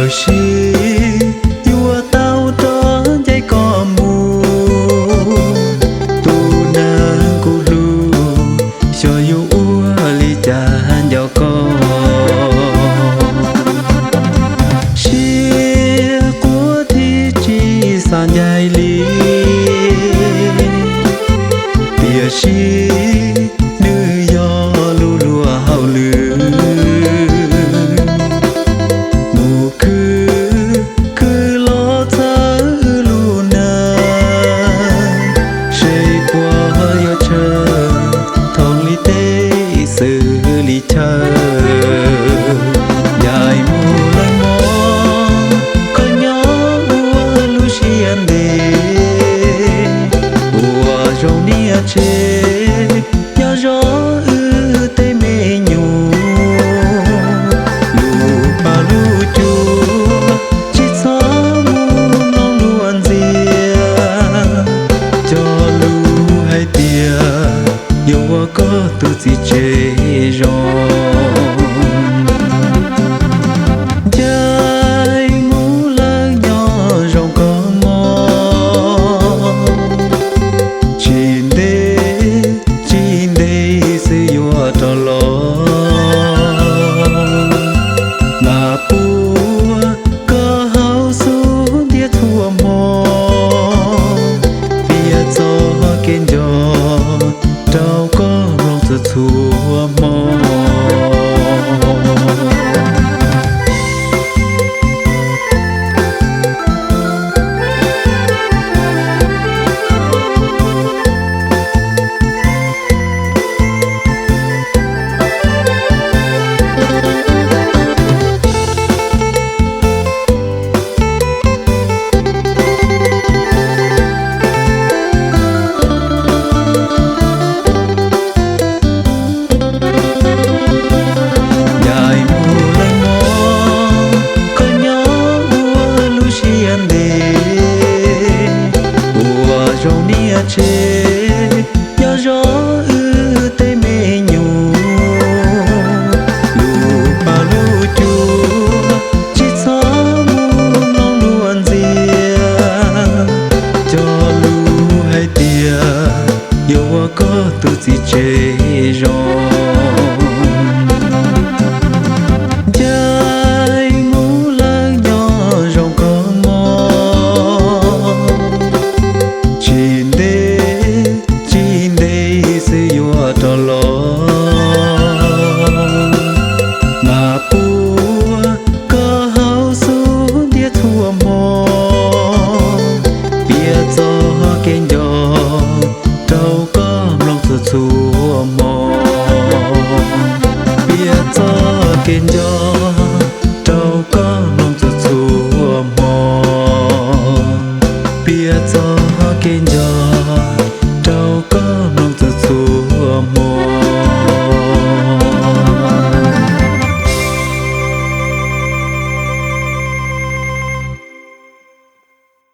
Lawv sib yuav tau rov nce koj mus, tus neeg kuv hlub, xyov yuav ua li cas nco koj. Siab quaj thiab tsis xav ncaim li, tiam sis nws yog lub luag hauj lwm. Mus khwv khwv los txhawb lub neej, seb puas yuav tshaw thooj li teb xws li chaw. Ncaim mus leej muam, koj nyob ua lub siab ntev, ua zoo niam tsev, nyob zov wb tej me nyuam. Lub paj lub cua, tsis txhob mus mloog luag ntxias, cog lus hais tias yuav ua koj tus txiv tsev zoo. Ncaim mus lawm nyob zoo koj mog, tsis ntev tsis ntev xwb yuav rov los. Mas puas koj hauv xub ntiag txhua hmo, piav txoj kev nco rau koj mloog txhua txhua hmo. Ncaim mus leej muam, koj nyob ua lub siab ntev, ua zoo niam tsev, nyob zov wb tej me nyuam. Lub paj lub cua, tsis txhob mus mloog luag ntxias, cog lus hais tias yuav ua koj tus txiv tsev zoo. Ncaim mus lawm nyob zoo koj mog, tsis ntev tsis ntev xwb yuav rov los. Mas puas koj hauv xub ntiag txhua hmo, piav txoj kev nco rau koj mloog txhua txhua hmo. Piav txoj kev nco rau koj mloog txhua txhua hmo. Piav txoj kev nco